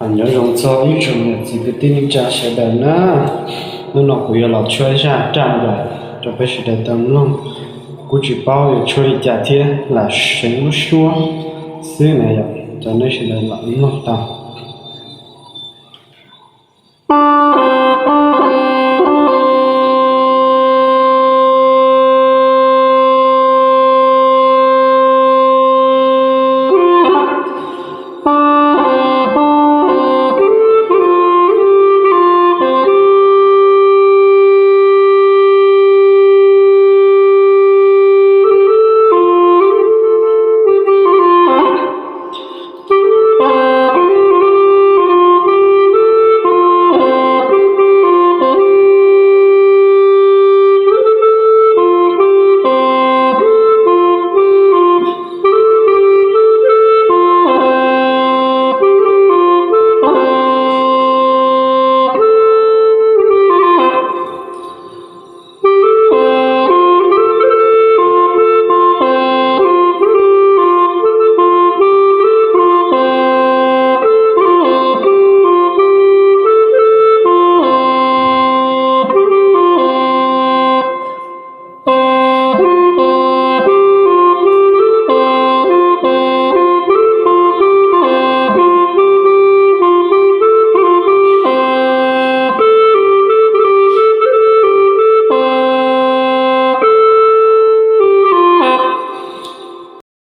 Nyob zoo txog ib tsoom niam txiv kwv tij neej tsa sawv daws na. Hnub no kuv yuav los tshuab zaj raj nplaim rau peb sawv daws tau mloog. Kuv kuj tsis paub yuav tshuab li cas thiab, lam seev lub suab xwb na yom, rau nej sawv daws los mloog tau.